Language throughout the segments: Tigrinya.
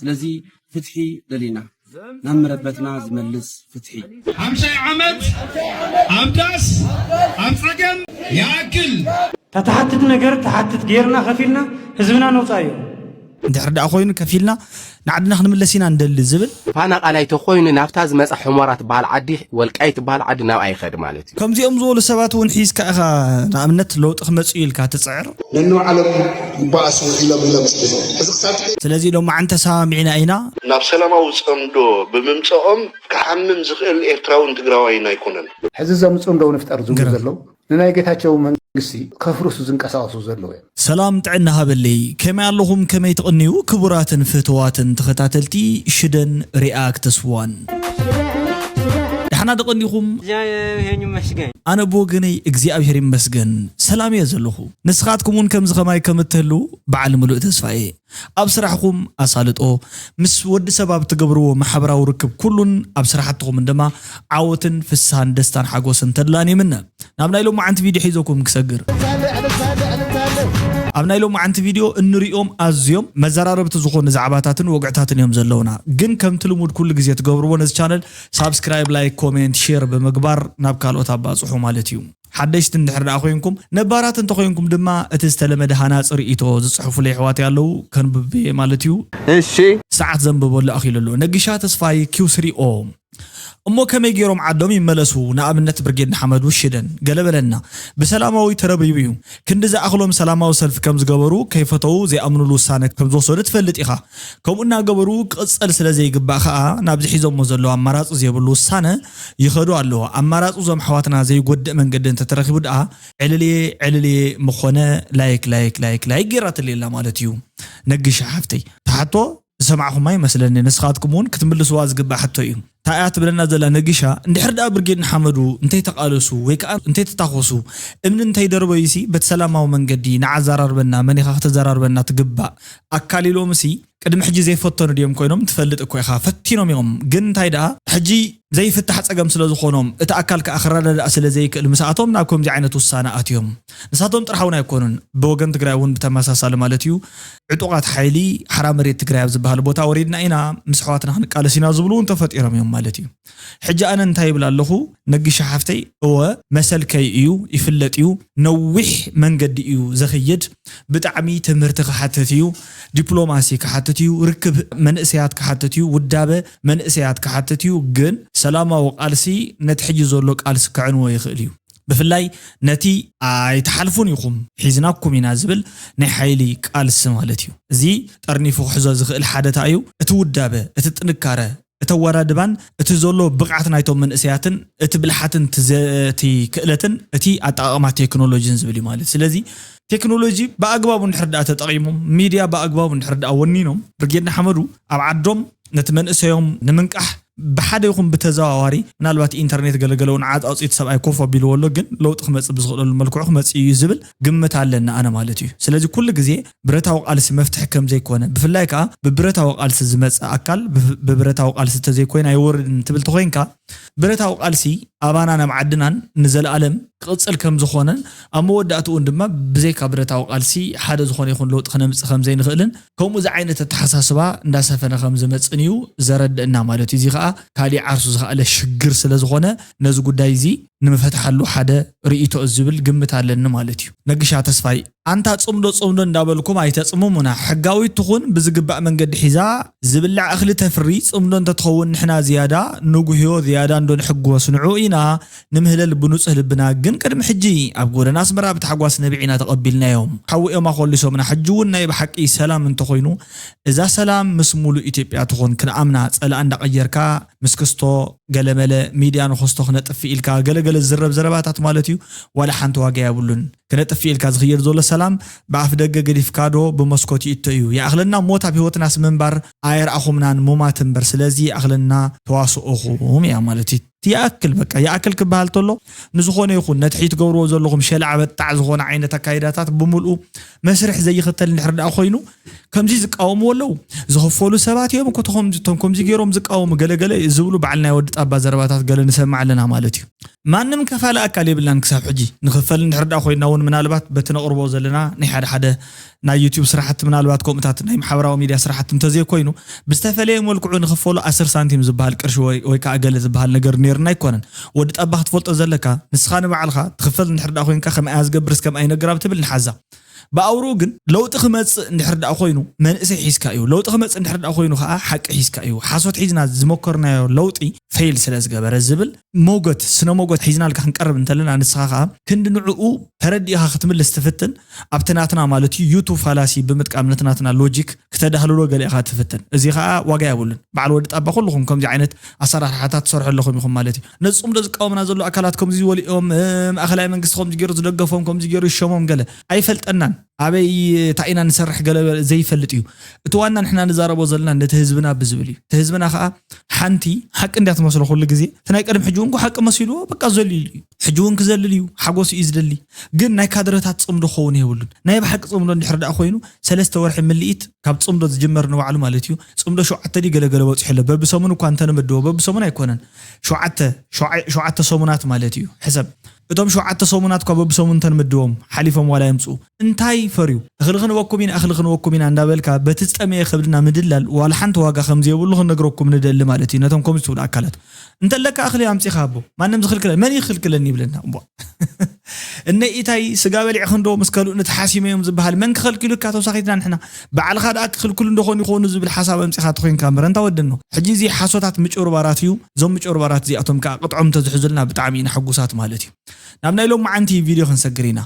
ስለዚ ፍትሒ ደሊና ናብ መረበትና ዝመልስ ፍትሒ። ሓምሳይ ዓመት ኣብ ዳስ ኣብ ጸገም ይኣክል። ተትሓትት ነገር ትሓትት ጌርና ከፊልና ህዝብና ነውፃዮ። እንድሕር ደኣ ኮይኑ ከፊልና ንዓድና ክንምለስ ኢና ንደሊ ዝብል ፋና ቃላይ ተኾይኑ ናብታ ዝመጻ ሑመራ ትበሃል ዓዲ ወልቃይ ትበሃል ዓዲ ናብኣ ይኸድ ማለት እዩ። ከምዚኦም ዝበሉ ሰባት እውን ሒዝካ ኢኻ ንኣብነት ለውጢ ክመጽእ ኢልካ ትጽዕር። ነንባዕሎም ይበኣሱ ኢሎም ኢሎም ጽሒፎም። ሕዚ ክሳብ ስለዚ ሎማዓንቲ ተሰማሚዕና ኢና። ናብ ሰላማዊ ጽምዶ ብምምጽኦም ክሓምም ዝኽእል ኤርትራውን ትግራዋይን ኣይኮነን። ሕዚ እዞም ጽምዶ ንፍጠር ዝብሉ ዘለዉ ንናይ ጌታቸው መንግስቲ ከፍርሱ ዝንቀሳቐሱ ዘለዉ እዮም። ሰላም ጥዕና ሃበለይ፣ ከመይ ኣለኹም? ከመይ ትቕንዩ? ክቡራትን ፍትዋትን ተኸታተልቲ ሽደን ሪኣክትስ ዋን፣ ደሓና ደቐንዲኹም? ኣነ ብወገነይ እግዚኣብሔር ይመስገን ሰላም እየ ዘለኹ። ንስኻትኩም እውን ከምዚ ኸማይ ከም እትህልዉ በዓል ምሉእ ተስፋ እየ። ኣብ ስራሕኹም ኣሳልጦ፣ ምስ ወዲ ሰብ ኣብ ትገብርዎ ማሕበራዊ ርክብ ኩሉን ኣብ ስራሕትኹምን ድማ ዓወትን ፍስሃን ደስታን ሓጎስን ተድላን ይምነ። ናብ ናይ ሎማዓንቲ ቪድዮ ሒዘኩም ክሰግር። ኣብ ናይ ሎማዓንቲ ቪድዮ እንሪኦም ኣዝዮም መዘራረብቲ ዝኾኑ ዛዕባታትን ወግዕታትን እዮም ዘለውና። ግን ከምቲ ልሙድ ኩሉ ግዜ ትገብርዎ ነዚ ቻነል ሳብስክራይብ፣ ላይክ፣ ኮሜንት፣ ሼር ብምግባር ናብ ካልኦት ኣባጽሑ ማለት እዩ። ሓደሽቲ እንድሕር ደኣ ኮይንኩም፣ ነባራት እንተኮይንኩም ድማ እቲ ዝተለመደ ሃናጺ ርእይቶ ዝጽሕፉለይ ኣሕዋተይ ኣለዉ፣ ከንብብ እየ ማለት እዩ። እሺ። ሰዓት ዘንብበሉ ኣኺሉ ኣሎ። ነጊሻ ተስፋይ ኪው ስሪ ኦ። እሞ ከመይ ገይሮም ዓዶም ይመለሱ? ንኣብነት ብርጌድ ንሓመዱ ሽደን ገለ በለና። ብሰላማዊ ተረብሪቡ እዩ። ክንዲ ዝኣኽሎም ሰላማዊ ሰልፊ ከም ዝገበሩ፣ ከይፈተዉ ዘይኣምኑሉ ውሳነ ከም ዝወሰዱ ትፈልጥ ኢኻ። ከምኡ እናገበሩ ክቕጸል ስለ ዘይግባእ ከኣ ናብዚ ሒዞሞ ዘለዉ ኣማራጺ ዘይብሉ ውሳነ ይኸዱ ኣለዉ። ኣማራጺ እዞም ኣሕዋትና ዘይጎድእ መንገዲ እንተተረኺቡ ደኣ ዕልልየ ዕልልየ ምኾነ ላይክ ላይክ ላይክ ላይክ ጌራትለይ ኣላ ማለት እዩ። ነግሻ ሓፍተይ ትሓቶ ዝሰማዕኹማ ይመስለኒ። ንስኻትኩም እውን ክትምልስዋ ዝግባእ ሕቶ እዩ። እንታይ እያ ትብለና ዘላ ነጊሻ? እንድሕር ደኣ ብርጌድ ንሓመዱ እንተይተቓለሱ ወይ ከዓ እንተይተታኾሱ እምኒ እንተይደርበዩሲ በቲ ሰላማዊ መንገዲ ንዓዛራርበና መን ኢኻ ክተዘራርበና ትግባእ ኣካል ኢሎምሲ ቅድሚ ሕጂ ዘይፈተኑ ድዮም ኮይኖም? ትፈልጥ እኮ ኢኻ ፈቲኖም እዮም። ግን እንታይ ደኣ ሕጂ ዘይፍታሕ ጸገም ስለ ዝኾኖም እቲ ኣካል ከዓ ክረዳዳእ ስለ ዘይክእል ምስኣቶም ናብ ከምዚ ዓይነት ውሳነ ኣትዮም። ንሳቶም ጥራሕ እውን ኣይኮኑን፣ ብወገን ትግራይ እውን ብተመሳሳሊ ማለት እዩ። ዕጡቓት ሓይሊ ሓራ መሬት ትግራይ ኣብ ዝበሃል ቦታ ወሪድና ኢና ምስ ኣሕዋትና ክንቃለስ ኢና ዝብሉ እውን ተፈጢሮም እዮም ማለት እዩ። ሕጂ ኣነ እንታይ ይብል ኣለኹ ነጊሻ ሓፍተይ? እወ መሰልከይ እዩ፣ ይፍለጥ እዩ። ነዊሕ መንገዲ እዩ ዘኽይድ። ብጣዕሚ ትምህርቲ ክሓትት እዩ፣ ዲፕሎማሲ ክሓትት እዩ፣ ርክብ መንእሰያት ክሓትት እዩ፣ ውዳበ መንእሰያት ክሓትት እዩ። ግን ሰላማዊ ቃልሲ ነቲ ሕጂ ዘሎ ቃልሲ ከዕንዎ ይኽእል እዩ። ብፍላይ ነቲ ኣይትሓልፉን ኢኹም ሒዝናኩም ኢና ዝብል ናይ ሓይሊ ቃልሲ ማለት እዩ። እዚ ጠርኒፉ ክሕዞ ዝኽእል ሓደታ እዩ። እቲ ውዳበ፣ እቲ ጥንካረ፣ እቲ ኣወዳድባን እቲ ዘሎ ብቕዓት ናይቶም መንእሰያትን እቲ ብልሓትን እቲ ዘ- እቲ ክእለትን እቲ ኣጠቓቕማ ቴክኖሎጂን ዝብል እዩ ማለት። ስለዚ ቴክኖሎጂ ብኣግባቡ እንድሕር ደኣ ተጠቒሞም፣ ሚድያ ብኣግባቡ እንድሕር ደኣ ወኒኖም፣ ብርጌድ ንሓመዱ ኣብ ዓዶም ነቲ መንእሰዮም ንምንቃሕ ብሓደ ይኹን ብተዘዋዋሪ ምናልባት ኢንተርኔት ገለገለ እውን ዓፃፂት ሰብኣይ ኮፍ ኣቢልዎ ኣሎ፣ ግን ለውጢ ክመፅእ ብዝኽእለሉ መልክዑ ክመፅእ እዩ ዝብል ግምት ኣለኒ ኣነ ማለት እዩ። ስለዚ ኩሉ ግዜ ብረታዊ ቃልሲ መፍትሒ ከም ዘይኮነ፣ ብፍላይ ከዓ ብብረታዊ ቃልሲ ዝመፅእ ኣካል ብፍ- ብብረታዊ ቃልሲ እንተዘይኮይኑ ኣይወርድን ትብል ተኮይንካ፣ ብረታዊ ቃልሲ ኣባናን ኣብ ዓድናን ንዘለኣለም ክቕፅል ከም ዝኾነን ኣብ መወዳእትኡ እውን ድማ ብዘይካ ብረታዊ ቃልሲ ሓደ ዝኾነ ይኹን ለውጢ ክነምፅእ ከም ዘይንኽእልን ከምኡ ዝዓይነት ኣተሓሳስባ እንዳሰፈነ ከም ዝመፅን እዩ ዘረድእና ማለት እዩ። እዚ ከዓ ካሊእ ዓርሱ ዝኸኣለ ሽግር ስለ ዝኾነ ነዚ ጉዳይ እዚ ንምፈትሓሉ ሓደ ርእይቶ ዝብል ግምት ኣለኒ ማለት እዩ። ነግሻ ተስፋይ ኣንታ ጽምዶ ጽምዶ እንዳበልኩም ኣይተጽምሙና። ሕጋዊት ትኹን ብዝግባእ መንገዲ ሒዛ ዝብላዕ እኽሊ ተፍሪ ጽምዶ እንተትኸውን ንሕና ዝያዳ ንጉህዮ ዝያዳ እንዶ ንሕጎስ ንዕኡ ኢና ንምህለል ብንጹህ ልብና። ግን ቅድሚ ሕጂ ኣብ ጎደና ኣስመራ ብታሕጓስ ነቢዕና ተቐቢልናዮም። ሓዊኦም ኣኾሊሶምና። ሕጂ እውን ናይ ብሓቂ ሰላም እንተኾይኑ እዛ ሰላም ምስ ሙሉእ ኢትዮጵያ ትኹን ክንኣምና ጸላእ እንዳቐየርካ ምስ ክስቶ ገለመለ ሚድያ ንኸስቶ ክነጥፍእ ኢልካ ገለገለ ዝዝረብ ዘረባታት ማለት እዩ ዋላ ሓንቲ ዋጋ የብሉን። ክነጥፍእ ኢልካ ዝኽየድ ዘሎ ሰላም ብኣፍ ደገ ገዲፍካ ዶ ብመስኮት ይእቶ እዩ? ይኣኽለና ሞት ኣብ ህይወትናስ ምንባር ኣይረኣኹምናን ሙማት እምበር ስለዚ ይኣኽለና ተዋስኦኹም እያ ማለት እዩ። ይኣክል በቃ ይኣክል ክበሃል ተሎ ንዝኾነ ይኹን ነቲ ሕጂ ትገብርዎ ዘለኹም ሸላዕ በጣዕ ዝኾነ ዓይነት ኣካይዳታት ብምልኡ መስርሕ ዘይኽተል እንድሕር ደኣ ኮይኑ ከምዚ ዝቃወምዎ ኣለዉ ዝኽፈሉ ሰባት እዮም እኮ ተኾም- እቶም ከምዚ ገይሮም ዝቃወሙ ገለገለ ዝብሉ በዓል ናይ ወዲ ጣባ ዘረባታት ገለ ንሰምዕ ኣለና ማለት እዩ። ማንም ከፋሊ ኣካል የብልናን ክሳብ ሕጂ ንኽፈል እንድሕር ደኣ ኮይና እውን ምናልባት በቲ ነቕርቦ ዘለና ናይ ሓደ ሓደ ናይ ዩቲዩብ ስራሕቲ ምናልባት ከምኡታት ናይ ማሕበራዊ ሚድያ ስራሕቲ እንተዘይኮይኑ ብዝተፈለየ መልክዑ ንኽፈሉ ኣስር ሳንቲም ዝበሃል ቅርሺ ወይ ወይ ከዓ ገለ ዝበሃል ነገር ነይርና ኣይኮነን። ወዲ ጣባ ክትፈልጦ ዘለካ ንስኻ ንባዕልኻ ትኽፈል እንድሕር ደኣ ኮይንካ ከምኣ ዝገብርስ ከምኣ ይነግር ኣብ ትብል ንሓዛ። ብኣውርኡ ግን ለውጢ ክመፅእ እንድሕር ደኣ ኮይኑ መንእሰይ ሒዝካ እዩ። ለውጢ ክመፅእ እንድሕር ደኣ ኮይኑ ከዓ ሓቂ ሒዝካ እዩ። ሓሶት ሒዝና ዝመከርናዮ ለውጢ ፌል ስለ ዝገበረ ዝብል ሞጎት ስነ ሞጎት ሒዝናልካ ክንቀርብ እንተለና ንስኻ ከዓ ክንዲ ንዕኡ ተረዲእኻ ክትምልስ ትፍትን ኣብቲ ናትና ማለት እዩ ዩቱብ ፋላሲ ብምጥቃም ነቲ ናትና ሎጂክ ክተዳህልሎ ገለ ኢኻ ትፍትን። እዚ ከዓ ዋጋ የብሉን። በዓል ወዲ ጣባ ኩልኹም ከምዚ ዓይነት ኣሰራርሓታት ትሰርሑ ኣለኹም ኢኹም ማለት እዩ። ነዚ ፅምዶ ዝቃወምና ዘሎ ኣካላት ከምዚ ዝበሉ እዮም፣ እ፣ ማእኸላይ መንግስቲ ከምዚ ገይሩ ዝደገፎም፣ ከምዚ ገይሩ ይሸሞም ገለ ኣይፈልጠናን። ኣበይ እንታይ ኢና ንሰርሕ ገለ ዘይፈልጥ እዩ። እቲ ዋና ንሕና ንዛረቦ ዘለና ነቲ ህዝብና ብዝብል እዩ። እቲ ህዝብና ከዓ ሓንቲ ሓቂ እንድያ ትመስሎ ኩሉ ግዜ። እቲ ናይ ቀደም ሕጂ እውን ሓቂ መሲልዎ በቃ ዘልሉ እዩ። ሕጂ እውን ክዘልል እዩ። ሓጎስ እዩ ዝደሊ። ግን ናይ ካድረታት ፅምዶ ክኸውን የብሉን። ናይ ብሓቂ ፅምዶ እንድሕር ደኣ ኮይኑ ሰለስተ ወርሒ ምልኢት ካብ ፅምዶ ዝጅመር ንባዕሉ ማለት እዩ። ፅምዶ ሸውዓተ ድዩ ገለገለ በፂሑ ኣሎ። በብሰሙን እኳ እንተንምድቦ በብሰሙን ኣይኮነን። ሸውዓተ ሸውዓ- ሸውዓተ ሰሙናት ማለት እዩ። ሕሰብ እቶም ሸውዓተ ሰሙናት እኳ በብሰሙን እንተንምድቦም ሓሊፎም ዋላ የምፅኡ እንታይ ፈርዩ እኽሊ ክንበኩም ኢና እኽሊ ክንበኩም ኢና እንዳበልካ በቲ ዝጠመየ ከብድና ምድላል ዋላ ሓንቲ ዋጋ ከም ዘየብሉ ክንነግረኩም ንደሊ ማለት እዩ። ነቶም ከምዚ ትብሉ ኣካላት እንተለካ እኽሊ ኣምፂኻ ኣቦ ማንም ዝኽልክለ መን ይኽልክለኒ ይብለና እሞ እነ ኢታይ ስጋ በሊዕኽን ዶ ምስ ከልኡ ንተሓሲመ እዮም ዝበሃል መን ክኸልኪሉካ ተውሳኺትና ንሕና ባዕልኻ ደኣ ክኽልክሉ እንደኾኑ ይኾኑ ዝብል ሓሳብ ኣምፂኻ ተኾይንካ እምበር እንታ ወደኖ ሕጂ እዚ ሓሶታት ምጭርባራት እዩ። እዞም ምጭርባራት እዚኣቶም ከዓ ቅጥዖም እንተዝሕዙልና ብጣዕሚ ኢና ሕጉሳት ማለት እዩ። ናብ ናይ ሎም መዓንቲ ቪድዮ ክንሰግር ኢና።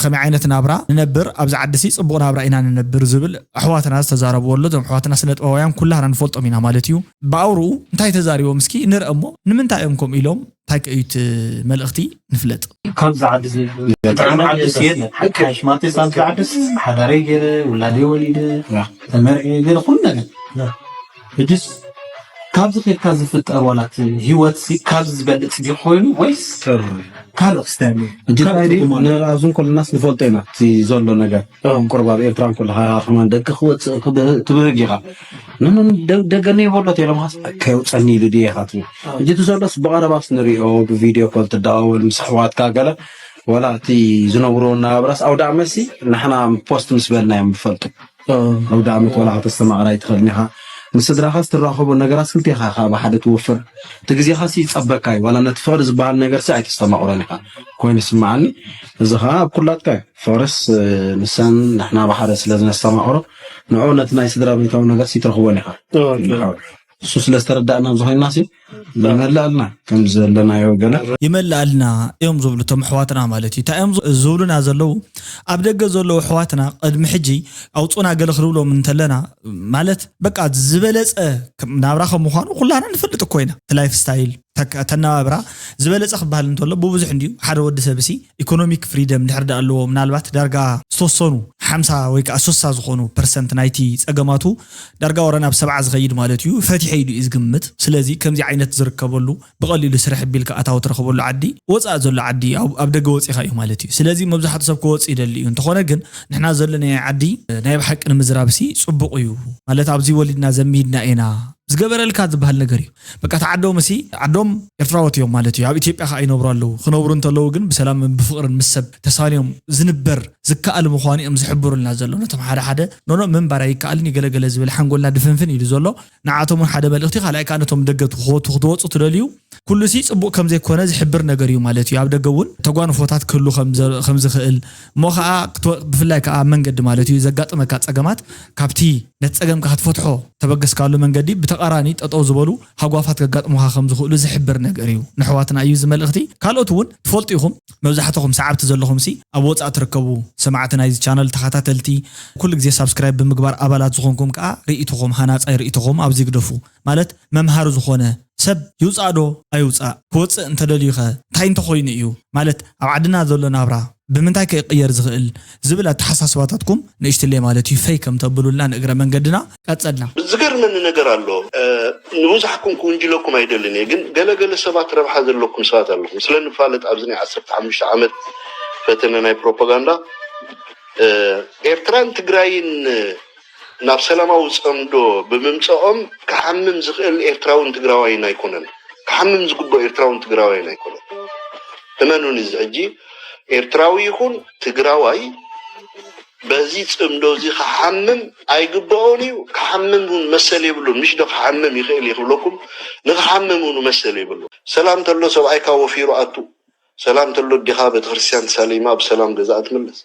ከመይ ዓይነት ናብራ ንነብር ኣብዚ ዓዲ ሲ ፅቡቕ ናብራ ኢና ንነብር ዝብል ኣሕዋትና ዝተዛረብዎ ኣሎ። እዞም ኣሕዋትና ስነ ጥበባውያን ኩላህና ንፈልጦም ኢና ማለት እዩ። ብኣውርኡ እንታይ ተዛሪቦም እስኪ ንርአ እሞ ንምንታይ እዮም ከምኡ ኢሎም እንታይ ከእዩት መልእኽቲ ንፍለጥ። ካብዚ ዓዲ እዚ ብጣዕሚ ዓዲ ሲ የለ ሓካሽ ማለት ኣብዚ ዓዲ ሲ ሓዳረይ ገይረ ውላደይ ወሊደ ተመርዒ ገለ ኩሉ ነገር ሕጅስ ካብዚ ኬድካ ዝፍጠር ዋላ እቲ ህይወት ሲ ካብዚ ዝበልፅ ድዩ ኮይኑ ወይስ ካልእ ክስታይ ኣሎ? ሕጂ እንታይ ድዩ ንኣብዝን ከለናስ ንፈልጦ ኢና እቲ ዘሎ ነገር ቁርብ ኣብ ኤርትራን ከለካ ከማን ደቂ ክወፅእ ትብህግ ኢኻ ንኖ ደገ ነይበሎ ተለምኻስ ከየውፀኒ ኢሉ ድየ ኢኻ ትብል ሕጂ እቲ ዘሎስ ብቐረባስ ንሪኦ ብቪድዮ ኮል ትደዋወል ምስ ኣሕዋትካ ገለ ወላ እቲ ዝነብሮ ናብራስ ኣውደ ዓመትሲ ንሕና ፖስት ምስ በልናዮም ዝፈልጡ ኣውደ ዓመት ዋላ ከተስተማቕራ ኣይትኽእልን ኢኻ። ምስ ስድራኻስ ትራኸቦ ነገራት ክልቴኻ ኢኻ ብሓደ ትወፍር። እቲ ግዜኻሲ ይጸበካ እዩ። ዋላ ነቲ ፍቕሪ ዝበሃል ነገርሲ ኣይተስተማቕሮን ኢኻ። ኮይኑ ይስምዓኒ። እዚ ኸኣ ኣብ ኩላትካ እዩ። ፍቕርስ ንሳን ንሕና ብሓደ ስለ ዝነስተማቕሮ ንዑ ነቲ ናይ ስድራ ቤታዊ ነገርሲ ኣይትረኽቦን ኢኻ። እሱ ስለ ዝተረዳእና ኣብዚ ኮይንናሲ ይመልኣልና ከም ዘለናዮ ገለ ይመልኣልና እዮም ዝብሉ እቶም ኣሕዋትና ማለት እዩ። እንታይ እዮም ዝብሉና ዘለዉ? ኣብ ደገ ዘለዉ ኣሕዋትና ቅድሚ ሕጂ ኣውፁና ገለ ክንብሎም እንተለና ማለት በቃ ዝበለፀ ናብራ ከም ምኳኑ ኩላና ንፈልጥ እኮ ኢና። እቲ ላይፍ ስታይል ተናባብራ ዝበለፀ ክበሃል እንተሎ ብብዙሕ እንዲዩ ሓደ ወዲ ሰብ ሲ ኢኮኖሚክ ፍሪደም ድሕር ዳ ኣለዎ ምናልባት ዳርጋ ዝተወሰኑ ሓምሳ ወይ ከዓ ስሳ ዝኾኑ ፐርሰንት ናይቲ ፀገማቱ ዳርጋ ወረ ናብ ሰብዓ ዝኸይድ ማለት እዩ። ፈቲሐ ኢሉ እዩ ዝግምት። ስለዚ ከምዚ ዓይነት ዝርከበሉ ብቐሊሉ ስርሕ ቢልካ ኣታዊ ትረኽበሉ ዓዲ ወፃእ ዘሎ ዓዲ ኣብ ደገ ወፂኻ እዩ ማለት እዩ። ስለዚ መብዛሕትኡ ሰብ ክወፅእ ይደሊ እዩ። እንተኾነ ግን ንሕና ዘለናዮ ዓዲ ናይ ብሓቂ ንምዝራብሲ ፅቡቕ እዩ ማለት ኣብዚ ወሊድና ዘሚድና ኢና ዝገበረልካ ዝበሃል ነገር እዩ። በቃ ተዓዶም እሲ ዓዶም ኤርትራዎት እዮም ማለት እዩ። ኣብ ኢትዮጵያ ከዓ ይነብሩ ኣለዉ። ክነብሩ እንተለዉ ግን ብሰላምን ብፍቕርን ምስ ሰብ ተሳንዮም ዝንበር ዝከኣል ምዃኑ እዮም ዝሕብሩልና ዘለዉ። ነቶም ሓደ ሓደ ኖኖ ምንባር ኣይከኣልን ይገለገለ ዝብል ሓንጎልና ድፍንፍን ኢሉ ዘሎ ንዓቶም እውን ሓደ መልእኽቲ ካልኣይ ከዓ ነቶም ደገ ክትወፁ ክትወፁ ትደልዩ ኩሉ ሲ ፅቡቕ ከም ዘይኮነ ዝሕብር ነገር እዩ ማለት እዩ። ኣብ ደገ እውን ተጓንፎታት ክህሉ ከም ዝኽእል እሞ ከዓ ብፍላይ ከዓ ኣብ መንገዲ ማለት እዩ ዘጋጥመካ ፀገማት ካብቲ ነቲ ፀገምካ ክትፈትሖ ተበገስካሉ መንገዲ ብተቓራኒ ጠጠው ዝበሉ ሃጓፋት ከጋጥሙኻ ከም ዝኽእሉ ዝሕብር ነገር እዩ። ንሕዋትና እዩ እዚ መልእኽቲ። ካልኦት እውን ትፈልጡ ኢኹም። መብዛሕትኹም ሰዓብቲ ዘለኹም ሲ ኣብ ወፃእ ትርከቡ ሰማዕቲ ናይዚ ቻነል ተኸታተልቲ ኩሉ ግዜ ሳብስክራይብ ብምግባር ኣባላት ዝኾንኩም ከዓ ርእይቶኹም ሃናፃይ ርእይቶኹም ኣብዚ ግደፉ። ማለት መምሃሪ ዝኾነ ሰብ ይውፃእ ዶ ኣይውፃእ፣ ክወፅእ እንተደልዩኸ እንታይ እንተኾይኑ እዩ? ማለት ኣብ ዓድና ዘሎ ናብራ ብምንታይ ከይቅየር ዝኽእል ዝብል ኣተሓሳስባታትኩም ንእሽትለይ ማለት እዩ ፈይ ከም ተብሉልና ንእግረ መንገድና ቀጸልና። ዝገርመኒ ነገር ኣሎ። ንብዙሕኩም ክውንጅለኩም ኣይደልን እየ፣ ግን ገለገለ ሰባት ረብሓ ዘለኩም ሰባት ኣለኹም። ስለ ንፋለጥ ኣብዚ ናይ ዓሰርተ ሓሙሽተ ዓመት ፈተነ ናይ ፕሮፓጋንዳ ኤርትራን ትግራይን ናብ ሰላማዊ ጸምዶ ብምምጸኦም ክሓምም ዝኽእል ኤርትራውን ትግራዋይን ኣይኮነን። ክሓምም ዝግብኦ ኤርትራውን ትግራዋይን ኣይኮነን። እመኑኒ፣ እዚ ሕጂ ኤርትራዊ ይኹን ትግራዋይ በዚ ጽምዶ እዚ ክሓምም ኣይግብኦን እዩ። ክሓምም እውን መሰል የብሉን። ምሽ ዶ ክሓምም ይኽእል እዩ ክብለኩም፣ ንክሓምም እውን መሰል የብሉን። ሰላም ተሎ ሰብኣይካ ወፊሩ ኣቱ፣ ሰላም ተሎ ኣዴኻ ቤተክርስትያን ተሳሊማ ብሰላም ገዛኣ ትምለስ።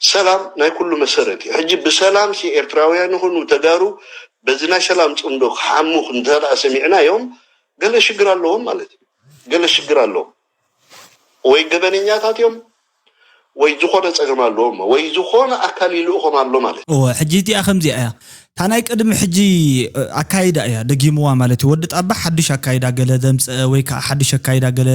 ሰላም ናይ ኩሉ መሰረት እዩ። ሕጂ ብሰላም ሲ ኤርትራውያን ይኹኑ ተጋሩ በዚ ናይ ሰላም ጽምዶ ክሓሙ እንተ ደኣ ሰሚዕናዮም ገለ ሽግር ኣለዎም ማለት እዩ። ገለ ሽግር ኣለዎም። ወይ ገበነኛታት እዮም ወይ ዝኾነ ጸገም ኣለዎም ወይ ዝኾነ ኣካል ይልእኾም ኣሎ ማለት እዩ። እወ፣ ሕጂ እቲኣ ከምዚኣ እያ። እታ ናይ ቅድሚ ሕጂ ኣካይዳ እያ ደጊምዋ ማለት እዩ። ወዲ ጣባ ሓድሽ ኣካይዳ ገለ ዘምጽአ ወይ ከዓ ሓድሽ ኣካይዳ ገለ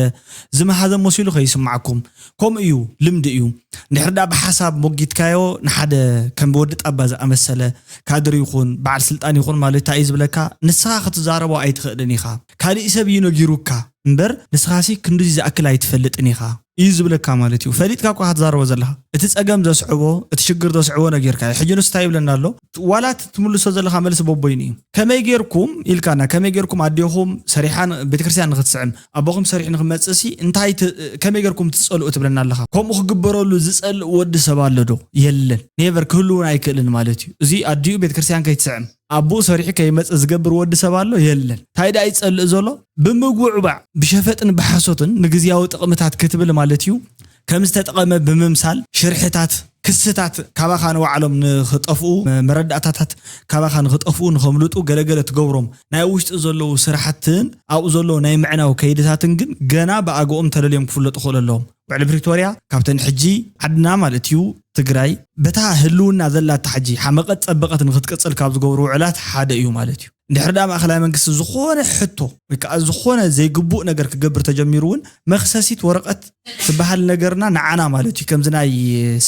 ዝመሃዘ መሲሉ ከይስማዓኩም። ከምኡ እዩ፣ ልምዲ እዩ። እንድሕር ደኣ ብሓሳብ ሞጊትካዮ ንሓደ ከም ወዲ ጣባ ዝኣመሰለ ካድር ይኹን በዓል ስልጣን ይኹን ማለት እንታይ እዩ ዝብለካ? ንስኻ ክትዛረቦ ኣይትኽእልን ኢኻ። ካሊእ ሰብ እዩ ነጊሩካ እምበር ንስኻሲ ክንድዚ ዝኣክል ኣይትፈልጥን ኢኻ እዩ ዝብለካ ማለት እዩ። ፈሊጥካ እኳ ክትዛረቦ ዘለኻ እቲ ጸገም ዘስዕቦ እቲ ሽግር ዘስዕቦ ነጊርካ እዩ። ሕጂ ንሱ እንታይ ይብለና ኣሎ? ዋላ እቲ ትምልሶ ዘለኻ መልሲ በቦይኑ እዩ። ከመይ ጌርኩም ኢልካና፣ ከመይ ጌርኩም ኣዴኹም ሰሪሓ ን- ቤተክርስትያን ንክትስዕም ኣቦኹም ሰሪሑ ንክመጽእ ሲ እንታይ ት- ከመይ ጌርኩም ትጸልኡ ትብለና ኣለኻ? ከምኡ ክግበረሉ ዝጸልእ ወዲ ሰብ ኣሎ ዶ? የለን። ኔቨር ክህሉ እውን ኣይክእልን ማለት እዩ። እዚ ኣዲኡ ቤተክርስትያን ከይትስዕም ኣቦኡ ሰሪሑ ከይመጽእ ዝገብር ወዲ ሰብ ኣሎ? የለን። እንታይ ደኣ ይጸልእ ዘሎ? ብምጉዕባዕ ብሸፈጥን ብሓሶትን ንግዝያዊ ጥቕምታት ክትብል ማለት እዩ። ከም ዝተጠቐመ ብምምሳል ሽርሕታት፣ ክስታት ካባኻ ንባዕሎም ንኽጠፍኡ፣ መረዳእታታት ካባኻ ንኽጠፍኡ ንኸምልጡ ገለገለ ትገብሮም ናይ ውሽጢ ዘለዉ ስራሕትን ኣብኡ ዘለዉ ናይ ምዕናው ከይድታትን ግን ገና ብኣግኦም ተለልዮም ክፍለጡ ክኽእሉ ኣለዎም። ውዕሊ ፕሪቶርያ ካብተን ሕጂ ዓድና ማለት እዩ ትግራይ በታ ህልውና ዘላታ ሕጂ ሓመቐት ጸበቐት ንኽትቅጽል ካብ ዝገብሩ ውዕላት ሓደ እዩ ማለት እዩ። እንድሕር ደኣ ማእኸላይ መንግስቲ ዝኾነ ሕቶ ወይ ከዓ ዝኾነ ዘይግቡእ ነገር ክገብር ተጀሚሩ እውን መኽሰሲት ወረቐት ትበሃል ነገርና ንዓና ማለት እዩ ከምዚ ናይ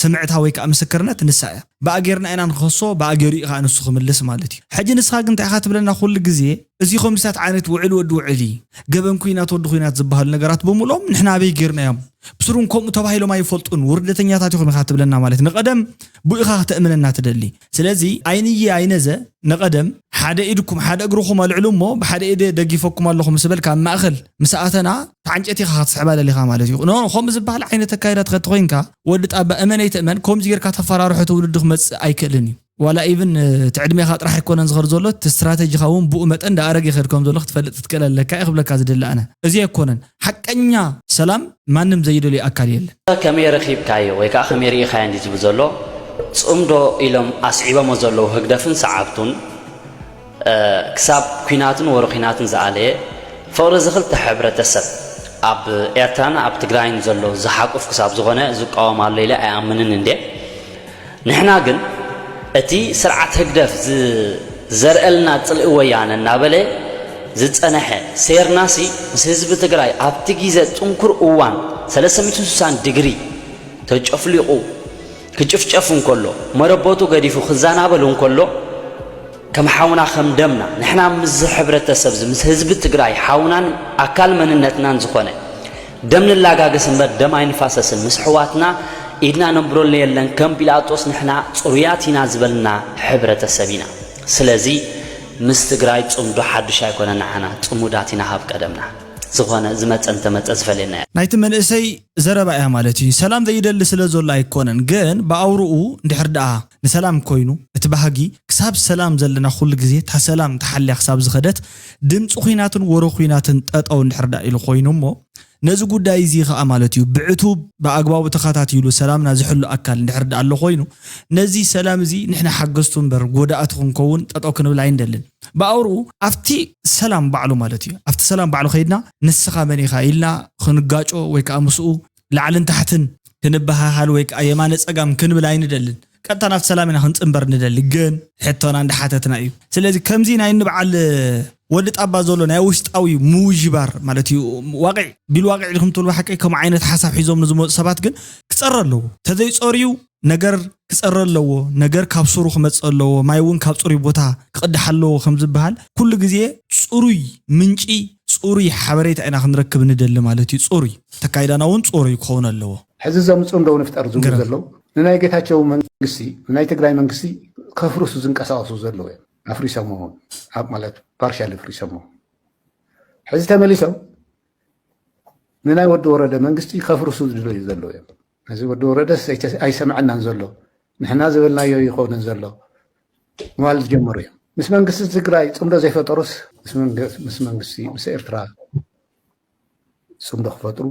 ስምዕታ ወይ ከዓ ምስክርነት ንሳ እያ። ብኣ ጌርና ኢና ንኸሶ፣ ብኣ ገይሩ እዩ ከዓ ንሱ ክምልስ ማለት እዩ። ሕጂ ንስኻ ግን እንታይ ኢኻ ትብለና ኩሉ ግዜ እዚ ከምዚታት ዓይነት ውዕል ወዲ ውዕል እዩ፣ ገበን ኩናት ወዲ ኩናት ዝበሃሉ ነገራት ብምልኦም ንሕና ኣበይ ጌርናዮም? ብስሩን ከምኡ ተባሂሎም ኣይፈልጡን፣ ውርደተኛታት ኢኹም ኢኻ ትብለና ማለት ንቐደም ብኡ ኢኻ ክተእምነና ትደሊ። ስለዚ ኣይንየ ኣይነዘ ንቐደም ሓደ ኢድኩም ሓደ እግርኹም ኣልዕሉ እሞ ብሓደ ኢደ ደጊፈኩም ኣለኹ ምስ በልካ ኣብ ማእኸል ምስ ኣተና ተዓንጨት ኢኻ ክትስሕባ ደሊኻ ማለት እዩ። ኖ ከምኡ ዝበሃል ዓይነት ኣካይዳ ትኸቲ ኮይንካ ወዲ ጣባ እመን ኣይትእመን ከምዚ ጌርካ ተፈራርሖ ትውልዲ ክመጽእ ኣይክእልን እዩ። ዋላ ኢቭን እቲ ዕድሜኻ ጥራሕ ኣይኮነን ዝኸድ ዘሎ እቲ ስትራተጂኻ እውን ብኡ መጠን ዳኣረግ ይኸድ ከም ዘሎ ክትፈልጥ ክትክእል ኣለካ እየ ክብለካ ዝደሊ ኣነ። እዚ ኣይኮነን ሓቀኛ ሰላም ማንም ዘይደልዮ ኣካል የለን። ከመይ ረኺብካዮ ወይ ከዓ ከመይ ርኢኻዮ እንዲ ዝብል ዘሎ ጽምዶ ኢሎም ኣስዒቦሞ ዘለዉ ህግደፍን ሰዓብቱን ክሳብ ኲናትን ወረ ኲናትን ዝኣለየ ፍቕሪ እዚ ክልተ ሕብረተሰብ ኣብ ኤርትራን ኣብ ትግራይን ዘሎ ዝሓቁፍ ክሳብ ዝኾነ ዝቃወም ኣሎ ኢለ ኣይኣምንን እንድየ። ንሕና ግን እቲ ስርዓት ህግደፍ ዝዘርእልና ጽልኢ ወያነ እናበለ ዝጸነሐ ሴርናሲ ምስ ህዝቢ ትግራይ ኣብቲ ግዜ ጽንኩር እዋን ሰለስተ ሚእትን ስሳን ዲግሪ ተጨፍሊቑ ክጭፍጨፍ እንከሎ መረበቱ ገዲፉ ክዘናበል እንከሎ ከም ሓውና ከም ደምና ንሕና ምስዚ ሕብረተሰብ እዚ ምስ ህዝቢ ትግራይ ሓውናን ኣካል መንነትናን ዝኾነ ደም ንላጋገስ እምበር ደም ኣይንፋሰስን ምስ ኣሕዋትና ኢድና ነንብረሉ የለን ከም ጲላጦስ ንሕና ፅሩያት ኢና ዝበልና ሕብረተሰብ ኢና። ስለዚ ምስ ትግራይ ፅምዶ ሓዱሽ ኣይኮነን ንዓና ፅሙዳት ኢና ካብ ቀደምና። ዝኾነ ዝመፀ እንተመፀ ዝፈልየና የለን። ናይቲ መንእሰይ ዘረባ እያ ማለት እዩ። ሰላም ዘይደሊ ስለ ዘሎ ኣይኮነን፣ ግን ብኣውርኡ እንድሕር ደኣ ንሰላም ኮይኑ እቲ ባህጊ ክሳብ ሰላም ዘለና ኩሉ ግዜ እታ ሰላም ተሓልያ ክሳብ ዝኸደት ድምፂ ኹናትን ወረ ኹናትን ጠጠው እንድሕር ደኣ ኢሉ ኮይኑ እሞ ነዚ ጉዳይ እዚ ኸኣ ማለት እዩ ብዕቱብ ብኣግባቡ ተኸታቲሉ ሰላምና ዝሕሉ ኣካል እንድሕር ደኣ ኣሎ ኮይኑ ነዚ ሰላም እዚ ንሕና ሓገዝቱ እምበር ጎዳእቲ ክንከውን ጠጠው ክንብል ኣይንደልን። ብኣውርኡ ኣብቲ ሰላም ባዕሉ ማለት እዩ ኣብቲ ሰላም ባዕሉ ከይድና ንስኻ መን ኢኻ ኢልና ክንጋጮ ወይ ከዓ ምስኡ ላዕልን ታሕትን ክንበሃሃል ወይ ከዓ የማነ ፀጋም ክንብል ኣይንደልን። ቀጥታ ናብቲ ሰላም ኢና ክንፅንበር ንደሊ፣ ግን ሕቶና እንዳሓተትና እዩ። ስለዚ ከምዚ ናይ እንበዓል ወዲ ጣባ ዘሎ ናይ ውሽጣዊ ምውዥባር ማለት እዩ። ዋቂዕ ቢል ዋቂዕ ኢልኩም ትብሉ ሓቂ ከም ዓይነት ሓሳብ ሒዞም ንዝመፁ ሰባት ግን ክፀረ ኣለዎ። ተዘይፀርዩ ነገር ክፀረ ኣለዎ። ነገር ካብ ስሩ ክመፅእ ኣለዎ። ማይ እውን ካብ ፅሩይ ቦታ ክቕዳሕ ኣለዎ ከም ዝበሃል ኩሉ ግዜ ፅሩይ ምንጪ፣ ፅሩይ ሓበሬታ ኢና ክንረክብ ንደሊ ማለት እዩ። ፅሩይ ተካይዳና እውን ፅሩይ ክኸውን ኣለዎ። ሕዚ ዘምፅኡ እንደው ንፍጠር ዝብሉ ዘለዉ ንናይ ጌታቸው መንግስቲ ንናይ ትግራይ መንግስቲ ከፍርሱ ዝንቀሳቀሱ ዘለዉ እዮም። ኣፍሪሶም ማለት ፓርሻል ኣፍሪሶም ሕዚ ተመሊሶም ንናይ ወዲ ወረደ መንግስቲ ከፍርሱ ዝደለዩ ዘለዉ እዮም። እዚ ወዲ ወረደስ ኣይሰምዐናን ዘሎ ንሕና ዝበልናዮ ይኸውንን ዘሎ ምባል ዝጀመሩ እዮም። ምስ መንግስቲ ትግራይ ፅምዶ ዘይፈጠሩስ ምስ መንግስቲ ምስ ኤርትራ ፅምዶ ክፈጥሩ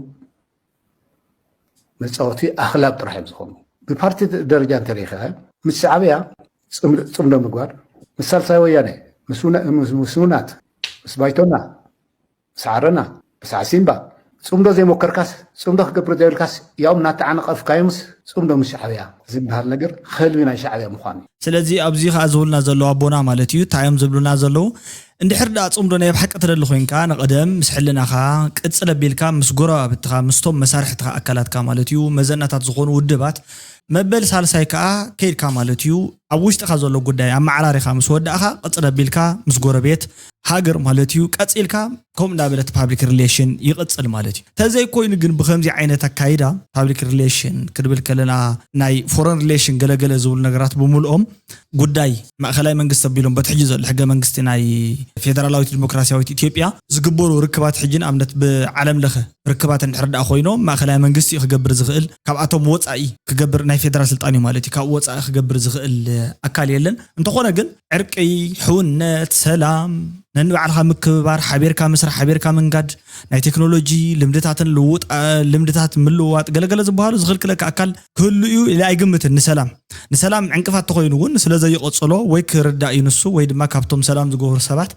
መፃወቲ ኣኽላብ ጥራሕ እዮም ዝኾኑ። ብፓርቲ ደረጃ እንተሪኢኻ ምስ ሻዕብያ ፅምዶ ምግባር ምስ ሳልሳይ ወያነ ምስ ውናት ምስ ባይቶና ምስ ዓረና ምስ ዓሲምባ ፅምዶ ዘይሞከርካስ ፅምዶ ክገብር ዘይብልካስ ያውም እናተዓነቐፍካዮምስ ፅምዶ ምስ ሻዕብያ ዝበሃል ነገር ከልቢ ናይ ሻዕብያ ምዃኑ እዩ። ስለዚ ኣብዚ ከዓ ዝብሉና ዘለዉ ኣቦና ማለት እዩ እንታይ እዮም ዝብሉና ዘለዉ እንድሕር ደኣ ጽምዶ ናይ ብሓቂ ትደሊ ኮይንካ ንቐደም ምስ ሕልናኻ ቅጽል ኣቢልካ ምስ ጎረባብትኻ ምስቶም መሳርሕትኻ ኣካላትካ ማለት እዩ መዘናታት ዝኾኑ ውድባት መበል ሳልሳይ ከኣ ከይድካ ማለት እዩ ኣብ ውሽጥኻ ዘሎ ጉዳይ ኣመዓራሪኻ ምስ ወዳእኻ ቅጽል ኣቢልካ ምስ ጎረቤት ሃገር ማለት እዩ ቀጺልካ ከምኡ እንዳበለት ፓብሊክ ሪሌሽን ይቕጽል ማለት እዩ ተዘይኮይኑ ግን ብከምዚ ዓይነት ኣካይዳ ፓብሊክ ሪሌሽን ክድብል ከለና ናይ ፎረን ሪሌሽን ገለገለ ዝብሉ ነገራት ብምልኦም ጉዳይ ማእኸላይ መንግስቲ ኣቢሎም በቲ ሕጂ ዘሎ ሕገ መንግስቲ ናይ ፌደራላዊት ዲሞክራሲያዊት ኢትዮጵያ ዝግበሩ ርክባት ሕጂ ንኣብነት ብዓለም ለኸ ርክባት እንድሕር ደኣ ኮይኖም ማእኸላይ መንግስቲ እዩ ክገብር ዝኽእል ካብኣቶም ወፃኢ ክገብር ናይ ፌደራል ስልጣን እዩ ማለት እዩ ካብ ወፃኢ ክገብር ዝኽእል ኣካል የለን እንተኾነ ግን ዕርቂ ሕውነት ሰላም ነንባዕልኻ ምክብባር ሓቢርካ ምስራሕ ሓቢርካ ምንጋድ ናይ ቴክኖሎጂ ልምድታትን ልውውጥ ልምድታት ምልውዋጥ ገለገለ ዝበሃሉ ዝኽልክለካ ኣካል ክህሉ እዩ ኢለ ኣይግምትን ንሰላም ንሰላም ዕንቅፋት ተኾይኑ እውን ስለ ዘይቐፅሎ ወይ ክርዳእ እዩ ንሱ ወይ ድማ ካብቶም ሰላም ዝገብሩ ሰባት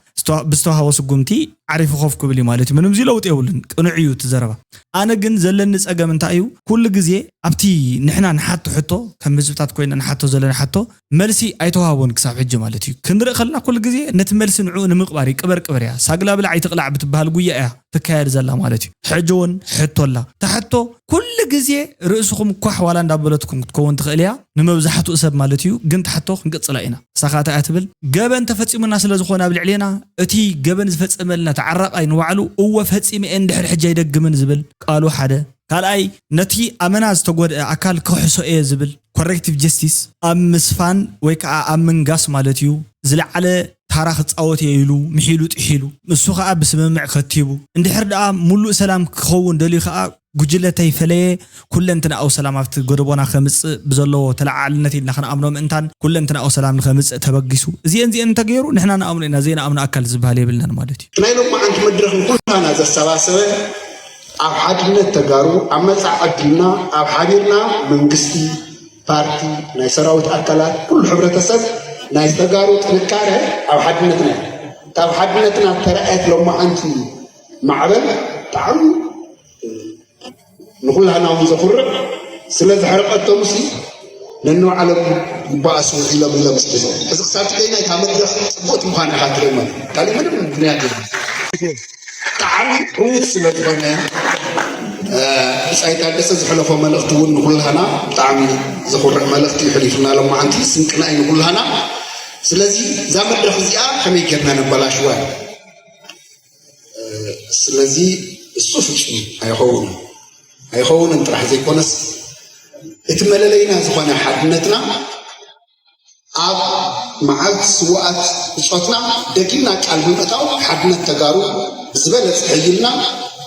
ብዝተዋሃቦ ስጉምቲ ዓሪፉ ኮፍ ክብል እዩ ማለት እዩ ምንም እዚ ለውጢ የብሉን ቅኑዕ እዩ እቲ ዘረባ ኣነ ግን ዘለኒ ፀገም እንታይ እዩ ኩሉ ግዜ ኣብቲ ንሕና ንሓቶ ሕቶ ከም ህዝብታት ኮይና ንሓቶ ዘለና ሓቶ መልሲ ኣይተዋሃቦን ክሳብ ሕጂ ማለት እዩ ክንርኢ ከለና ኩሉ ግዜ ነቲ መልሲ ንዕኡ ንምቕባር እዩ ቅበር ቅበር እያ ሳግላ ብላዕ ኣይትቕላዕ ብትበሃል ጉያ እያ ትካየድ ዘላ ማለት እዩ ሕጂ እውን ሕቶ ኣላ እታ ሕቶ ኩሉ ግዜ ርእስኹም ኳሕ ዋላ እንዳበለትኩም ክትከውን ትኽእል እያ ንመብዛሕትኡ ሰብ ማለት እዩ ግን ትሓቶ ክንቅፅላ ኢና ሳኻ እንታይ ትብል ገበን ተፈፂሙና ስለ ዝኾነ ኣብ ልዕሌና እቲ ገበን ዝፈፀመልና ተዓራቓይ ንባዕሉ እወ ፈፂመ እየ እንድሕር ሕጂ ኣይደግምን ዝብል ቃሉ ሓደ ካልኣይ ነቲ ኣመና ዝተጎድአ ኣካል ክሕሶ እየ ዝብል ኮሬክቲቭ ጀስቲስ ኣብ ምስፋን ወይ ከዓ ኣብ ምንጋስ ማለት እዩ ዝለዓለ ታራ ክፃወት እየ ኢሉ ምሒሉ ጥሒሉ ንሱ ከዓ ብስምምዕ ከቲቡ እንድሕር ደኣ ሙሉእ ሰላም ክኸውን ደልዩ ከዓ ጉጅለ ተይፈለየ ኩለንትንኣዊ ሰላም ኣብቲ ጎደቦና ከምፅእ ብዘለዎ ተለዓዓልነት ኢልና ክንኣምኖ ምእንታን ኩለንትንኣዊ ሰላም ንከምፅእ ተበጊሱ እዚአን እዚአን እንተገይሩ ንሕና ንኣምኖ ኢና ዘይንኣምኖ ኣካል ዝበሃል የብልናን ማለት እዩ ናይ ሎማዓንቲ መድረኽ ንኩላና ዘሰባሰበ ኣብ ሓድነት ተጋሩ ኣብ መፃእ ዕድልና ኣብ ሓቢርና መንግስቲ ፓርቲ ናይ ሰራዊት ኣካላት ኩሉ ሕብረተሰብ ናይ ተጋሩ ጥንካረ ኣብ ሓድነትና እዩ ካብ ሓድነትና ተረኣየት ሎማዓንቲ ማዕበል ብጣዕሚ ንኩላህና እውን ዘኩርዕ ስለ ዘሕረቀቶምሲ ነንባዕሎም ይባእሱ ውዒሎም ኢሎም ስለ እዚ ክሳብ ትገይና እታ መድረክ ፅቡቅቲ ምኳና ኢካ ትርእይ ማለት እዩ ካሊእ ምንም ምክንያት የለን ብጣዕሚ ዕዉት ስለ ዝኾነ ብፃይ ታደሰ ዝሕለፎ መልእክቲ እውን ንኩላህና ብጣዕሚ ዘኩርዕ መልእክቲ እዩ ሕሊፉና ሎማዓንቲ ስንቅና እዩ ንኩላህና ስለዚ እዛ መድረክ እዚኣ ከመይ ጌርና ነበላሽዋ ስለዚ እሱ ፍፁም ኣይኸውንን ኣይኸውንን ጥራሕ ዘይኮነስ እቲ መለለይና ዝኾነ ሓድነትና ኣብ መዓልቲ ስውኣት ብፆትና ደጊምና ቃል ብምእታው ሓድነት ተጋሩ ብዝበለፀ ሕይልና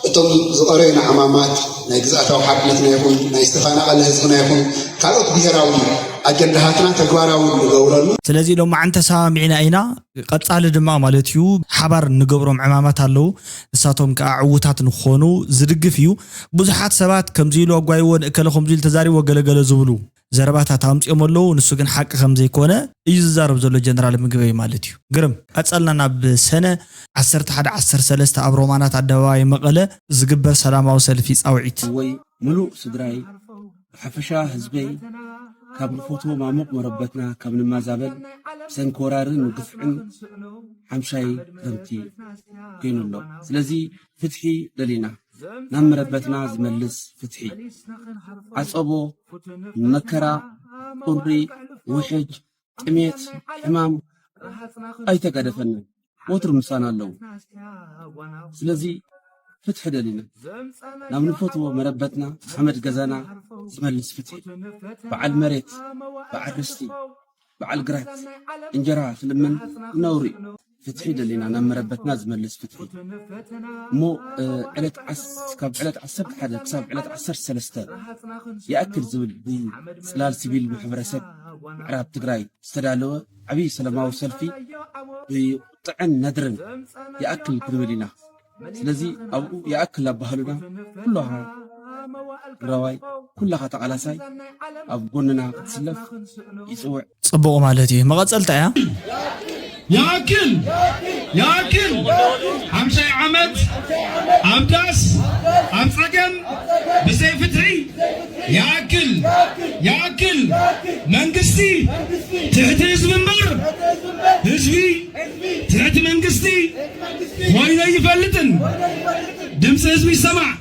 እቶም ዝቐረዩና ዕማማት ናይ ግዝኣታዊ ሓድነትና ይኹን ናይ ዝተፈናቐለ ህዝብና ይኹን ካልኦት ብሄራዊ ኣጀንዳታትና ተግባራዊ ንገብረሉ። ስለዚ ሎማዓንቲ ተሰማሚዕና ኢና። ቀፃሊ ድማ ማለት እዩ ሓባር እንገብሮም ዕማማት ኣለዉ። ንሳቶም ከዓ ዕዉታት ንክኾኑ ዝድግፍ እዩ። ብዙሓት ሰባት ከምዚ ኢሉ ኣጓይዎ ንእከለ ከምዚ ኢሉ ተዛሪቦ ገለገለ ዝብሉ ዘረባታት ኣምፂኦም ኣለዉ። ንሱ ግን ሓቂ ከም ዘይኮነ እዩ ዝዛረብ ዘሎ ጀነራል ምግበይ ማለት እዩ። ግርም ቀፀልና ናብ ሰነ ዓሰርተ ሓደ ዓሰርተ ሰለስተ ኣብ ሮማናት ኣደባባይ መቐለ ዝግበር ሰላማዊ ሰልፊ ፃውዒት። እወይ ሙሉእ ስድራይ ብሓፈሻ ህዝበይ ካብ ንፈትዎም ኣሙቕ መረበትና ካብ ንማዛበል ብሰንኪ ወራርን ግፍዕን ሓምሻይ ክረምቲ ኮይኑ ኣሎ። ስለዚ ፍትሒ ደሊና፣ ናብ መረበትና ዝመልስ ፍትሒ። ዓጸቦ፣ መከራ፣ ቁሪ፣ ውሕጅ፣ ጥሜት፣ ሕማም ኣይተጋደፈንን። ወትሩ ምሳና ኣለዉ። ስለዚ ፍትሒ ደሊና፣ ናብ ንፈትዎ መረበትና፣ ሓመድ ገዛና ዝመልስ ፍትሒ። በዓል መሬት፣ በዓል ርስቲ፣ በዓል ግራት እንጀራ ክልምን ነውሪ እዩ። ፍትሒ ደሊና፣ ናብ መረበትና ዝመልስ ፍትሒ። እሞ፣ እ፣ ዕለት ዓስ-፣ ካብ ዕለት ዓሰርተ ሓደ ክሳብ ዕለት ዓሰርተ ሰለስተ ይኣክል ዝብል ብጽላል ሲቪል ማሕበረሰብ ምዕራብ ትግራይ ዝተዳለወ ዓብዪ ሰላማዊ ሰልፊ ብቁጥዕን ነድርን ይኣክል ክንብል ኢና። ስለዚ ኣብኡ ይኣክል ኣባህሉና፣ ኩላኻ ትግራዋይ፣ ኩላኻ ተቓላሳይ ኣብ ጎንና ክትስለፍ ይጽውዕ። ጽቡቕ ማለት እዩ። መቐጸልታ እያ። ይኣክል! ይኣክል! ሓምሻይ ዓመት ኣብ ዳስ፣ ኣብ ጸገም፣ ብዘይ ፍትሒ። ይኣክል! ይኣክል! መንግስቲ ትሕቲ ህዝቢ እምበር፣ ህዝቢ ትሕቲ መንግስቲ ኮይኑ ኣይፈልጥን። ድምፂ ህዝቢ ይሰማዕ፣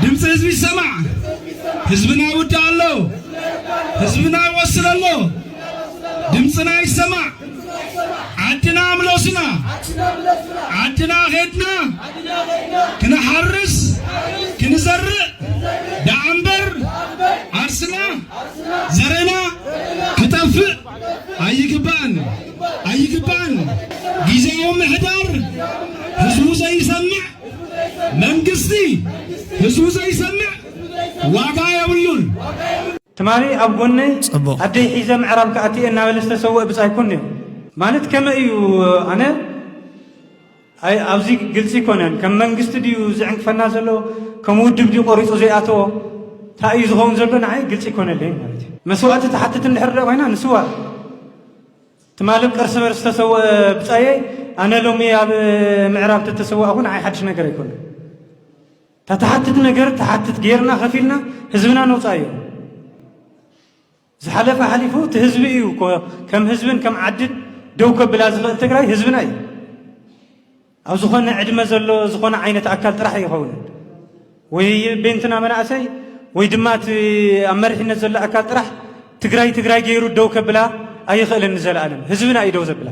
ድምፂ ህዝቢ ይሰማዕ። ህዝብና ይውዳእ ኣሎ፣ ህዝብና ይቆስል ኣሎ። ድምፅና ይሰማዕ። ዓድና ምለሱና፣ ዓድና ኸድና ክንሓርስ ክንዘርእ ደኣ እምበር ዓርስና ዘረና ክጠፍእ ኣይግባእን፣ ኣይግባእን። ግዝያዊ ምሕዳር ህዝቡ ዘይሰምዕ መንግስቲ ህዝቡ ዘይሰምዕ ዋጋ የብሉን። ትማሊ ኣብ ጎነይ ኣደይ ሒዘ ምዕራብ ክኣቲ እየ እናበለ ዝተሰወአ ብጻይ እኮ እኒኦ። ማለት ከመይ እዩ? ኣነ ኣይ ኣብዚ ግልጺ ኣይኮነን። ከም መንግስቲ ድዩ ዝዕንቅፈና ዘሎ? ከም ውድብ ድዩ ቆሪጹ ዘይኣተዎ? እንታይ እዩ ዝኸውን ዘሎ? ንዓይ ግልጺ ኣይኮነለይን ማለት እዩ። መስዋእቲ ትሓትት እንድሕር ዶ ኮይና ንስዋእ። ትማሊ ኣብ ቀርሲ በርሲ ዝተሰወአ ብጻየይ ኣነ ሎሚ ኣብ ምዕራብ ተተሰዋእኩ ንዓይ ሓድሽ ነገር ኣይኮነን። እታ ትሓትት ነገር ትሓትት ጌርና ከፊልና ህዝብና ነውጻእዮ። ዝሓለፈ ሓሊፉ እቲ ህዝቢ እዩ እኮ ከም ህዝብን ከም ዓድን ደው ከብላ ዝኽእል ትግራይ ህዝብና እዩ። ኣብ ዝኾነ ዕድመ ዘሎ ዝኾነ ዓይነት ኣካል ጥራሕ ኣይኸውንን። ወይ ቤንትና መናእሰይ ወይ ድማ እቲ ኣብ መሪሕነት ዘሎ ኣካል ጥራሕ ትግራይ ትግራይ ገይሩ ደው ከብላ ኣይኽእልን ንዘለኣለም። ህዝብና እዩ ደው ዘብላ።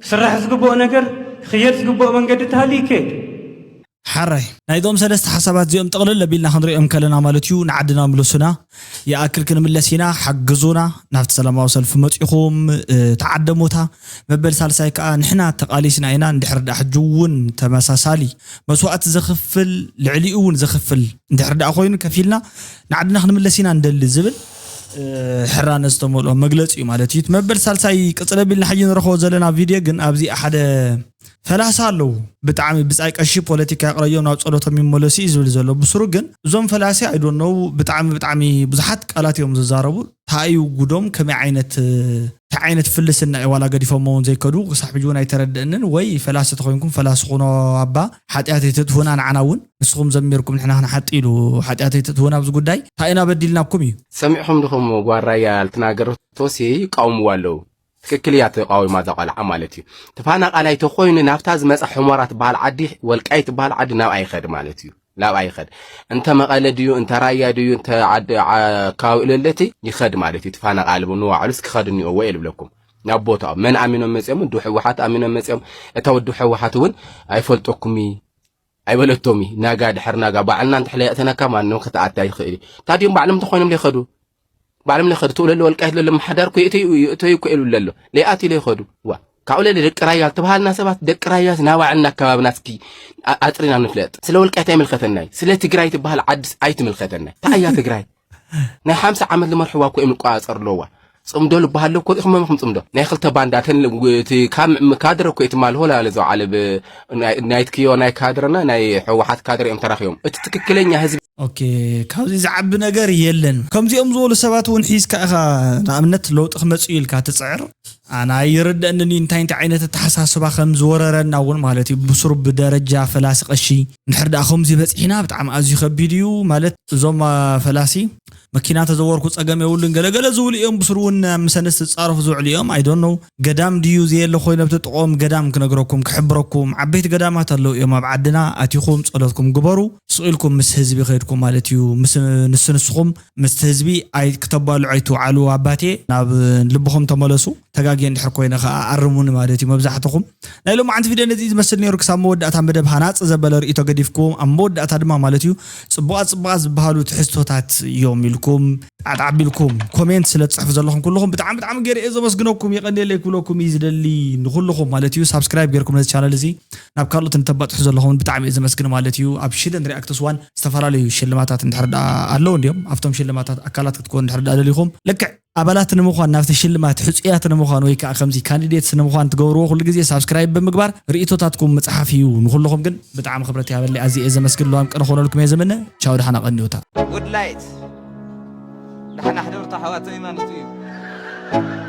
ክስራሕ ዝግብኦ ነገር ክኽየድ ዝግብኦ መንገዲ ተሃልዩ ይከየድ። ሓራይ ናይዞም ሰለስተ ሓሳባት እዚኦም ጥቕልል ኣቢልና ክንሪኦም ከለና ማለት እዩ ንዓድና ምለሱና ይኣክል ክንምለስ ኢና ሓግዙና ናብቲ ሰላማዊ ሰልፊ መፂኹም ተዓደሙታ መበል ሳልሳይ ከዓ ንሕና ተቓሊስና ኢና እንድሕር ደኣ ሕጂ እውን ተመሳሳሊ መስዋእቲ ዘኽፍል ልዕሊኡ እውን ዘኽፍል እንድሕር ደኣ ኮይኑ ከፊልና ንዓድና ክንምለስ ኢና ንደሊ ዝብል ሕራነ ዝተመልኦ መግለፂ እዩ ማለት እዩ መበል ሳልሳይ ቅፅል ኣቢልና ሕጂ ንረኽቦ ዘለና ቪድዮ ግን ኣብዚ ሓደ ፈላሳ ኣለዉ ብጣዕሚ ብጻይ ቀሺ ፖለቲካ ይቕረዮም ናብ ጸሎቶም ይመለሱ እዩ ዝብል ዘሎ ብስሩ ግን እዞም ፈላሲ ኣይዶነው ብጣዕሚ ብጣዕሚ ብዙሓት ቃላት እዮም ዝዛረቡ ታእዩ ጉዶም ከመይ ዓይነት እንታይ ዓይነት ፍልስና እዩ ዋላ ገዲፎሞ እውን ዘይከዱ ክሳብ ሕጂ እውን ኣይተረድእንን ወይ ፈላሲ ተኮይንኩም ፈላሲ ኩኖ ኣባ ሓጢኣት ኣይተጥፉና ንዓና እውን ንስኹም ዘሚርኩም ንሕና ክንሓጢ ኢሉ ሓጢኣት ኣይተጥፉና ኣብዚ ጉዳይ እንታይ ኢና በዲልናኩም እዩ ሰሚዕኹም ድኹም ጓራያ ልትናገረቶሲ ይቃወምዋ ኣለዉ ትክክል እያ ተቃዊማ እዛ ቆልዓ ማለት እዩ። ተፋናቃላይ ተኮይኑ ናብታ ዝመፃ ሑመራ ትበሃል ዓዲ ወልቃይት ትበሃል ዓዲ ናብኣ ይኸድ ማለት እዩ። ናብኣ ይኸድ እንተ መቐለ ድዩ እንተ ራያ ድዩ እንተ ዓዲ ከባቢ እለለቲ ይኸድ ማለት እዩ። ተፋናቃሊ ንባዕሉስ ክኸድ እኒኦዎ እየ ልብለኩም ናብ ቦታኦም መን ኣሚኖም መፅኦም እንዱ ህወሓት ኣሚኖም መፅኦም እታ ወዲ ህወሓት እውን ኣይፈልጠኩም ኣይበለቶም እዩ ናጋ ድሕር ናጋ ባዕልና እንተ ሕለያእተነካ ማንም ክትኣቲ ኣይኽእል እዩ ታዲኦም ባዕሎም እንተኮይኖም ሊኸዱ ባዕሎም ሊኸዱ ትውለሉ ወልቃይት ለሎ ምሓዳር ኮ የእተዩ እኮ ኢሉ ለሎ ለይኣትዩ ለይኸዱ ዋ ካብኡ ለለ ደቂ ራያ ተባሃልና ሰባት ደቂ ራያስ ናባዕልና ኣከባብና እስኪ ኣፅሪና ንፍለጥ ስለ ወልቃይት ኣይምልከተናይ ስለ ትግራይ ትበሃል ዓድስ ኣይትምልከተናይ ታኣያ ትግራይ ናይ ሓምሳ ዓመት ልመርሕዋ እኮ እዮም ልቆፃፀሩ ኣለዋ ፅምዶ ልበሃሎ እኮ ሪእኹሞም ኢኹም ፅምዶ ናይ ክልተ ባንዳ ተን እቲ ካብ ካድረ እኮ እቲ ማልሆ ላለ ዘውዓለ ናይትክዮ ናይ ካድረና ናይ ሕወሓት ካድረ እዮም ተራኺቦም እቲ ትክክለኛ ህዝቢ ኦኬ ካብዚ ዝዓቢ ነገር የለን ከምዚኦም ዝበሉ ሰባት እውን ሒዝካ ኢኻ ንኣብነት ለውጢ ክመፅእ ኢልካ ትፅዕር ኣና ይርደእንን እዩ እንታይ እንታይ ዓይነት ኣተሓሳስባ ከም ዝወረረና እውን ማለት እዩ። ብስሩ ብደረጃ ፈላሲ ቀሺ እንድሕር ደኣ ከምዚ በፂሕና ብጣዕሚ ኣዝዩ ከቢድ እዩ ማለት እዞም ፈላሲ መኪና ተዘወርኩ ፀገም የብሉን ገለገለ ዝብሉ እዮም። ብስሩ እውን ምሰነስ ዝፃረፉ ዝውዕሉ እዮም። ኣይዶን ነው ገዳም ድዩ ዘየለ ኮይኑ ኣብቲ ጥቆም ገዳም ክነግረኩም ክሕብረኩም ዓበይቲ ገዳማት ኣለዉ እዮም ኣብ ዓድና። ኣቲኹም ፀሎትኩም ግበሩ። ስቕ ኢልኩም ምስ ህዝቢ ከይድኩም ማለት እዩ። ምስ ንስ ንስኹም ምስቲ ህዝቢ ኣይ ክተባልዑ ኣይትውዓሉ ኣባቴ። ናብ ልብኹም ተመለሱ። ተጋግየ እንድሕር ኮይነ ከዓ ኣርሙኒ ማለት እዩ። መብዛሕትኹም ናይ ሎማዓንቲ ቪድዮ ነዚ ዝመስል ነይሩ። ክሳብ መወዳእታ መደብ ሃናፂ ዘበለ ርእይቶ ገዲፍኩም ኣብ መወዳእታ ድማ ማለት እዩ ፅቡቓት ፅቡቓት ዝበሃሉ ትሕዝቶታት እዮም ኢልኩም ጣዕጣዕ ኣቢልኩም ኮሜንት ስለ ትፅሕፉ ዘለኹም ኩልኹም ብጣዕሚ ብጣዕሚ ገይረ እየ ዘመስግነኩም። የቐንየለይ ክብለኩም እዩ ዝደሊ ንኩልኹም ማለት እዩ። ሳብስክራይብ ገይርኩም ነዚ ቻነል እዚ ናብ ካልኦት እንተባፅሑ ዘለኹም ብጣዕሚ እየ ዘመስግን ማለት እዩ። ኣብ ሽደን ሪኣክትስ ዋን ዝተፈላለዩ ሽልማታት እንድሕር ደኣ ኣለዉ እንዲዮም ኣብቶም ሽልማታት ኣካላት ክትኮኑ እንድሕር ደኣ ደሊኹም ልክዕ ኣባላት ንምዃን ናብቲ ሽልማት ሕፁያት ንምዃን ወይ ከዓ ከምዚ ካንዲዴትስ ንምዃን ትገብርዎ ኩሉ ግዜ ሳብስክራይብ ብምግባር ርእይቶታትኩም ምፅሓፍ እዩ። ንኩልኹም ግን ብጣዕሚ ክብረት ይሃበለይ። ኣዝየ እየ ዘመስግን። ለዋም ቅነ ክኾነልኩም እየ ዝምነ። ቻው፣ ደሓና ቀንዩታ። Good light. ደሓና ሕደሩ ኣሕዋተይ ማለት እዩ።